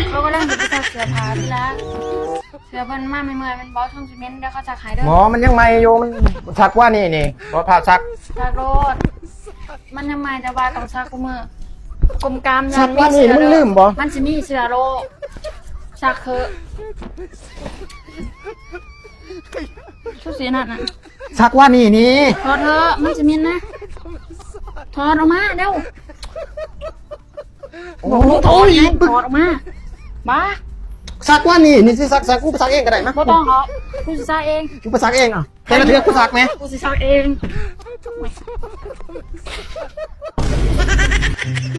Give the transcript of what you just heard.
ເຂົາກຳລັງຊິໄປຊັກເສື້ອຜ້າຕິລະ ເສື້ອເພິ່ນມາໃໝ່ໆ ແມ່ນບໍ່? ຊ່ວງຊິເໝັນ ດຽວເຂົາຊັກໃຫ້ເດີ. ບໍ່ ມັນຍັງໃໝ່ຢູ່ ມັນຊັກວ່ານີ້ນີ້ ບໍ່ພາບຊັກ. ຊັກໂລດ ມັນຍັງໃໝ່ ແຕ່ວ່າຕ້ອງຊັກຄູ່ມື້. ກົມກາມ ຊັກວ່ານີ້ ມັນລືມບໍ່? ມັນຊິມີເຊື້ອໂລກ ຊັກເຖາະ. ຊຸດສີນັ້ນນະ ຊັກວ່ານີ້ນີ້. ຖອດເຖາະ ມັນຊິເໝັນນະ. ຖອດອອກມາເລັວ. ໂອ້ຍ ຖອດອອກມາ. ບ້າ ຊັກວ່ານີ້ນີ້ ຊິຊັກ ຊັກ ກູໄປຊັກເອງກໍໄດ້ມະ. ບໍ່ຕ້ອງດອກ ກູຊິຊັກເອງ. ກູໄປຊັກເອງ. ເອົາ ແຕ່ລະເທື່ອກູຊັກແມະ. ກູຊິຊັກເອງ.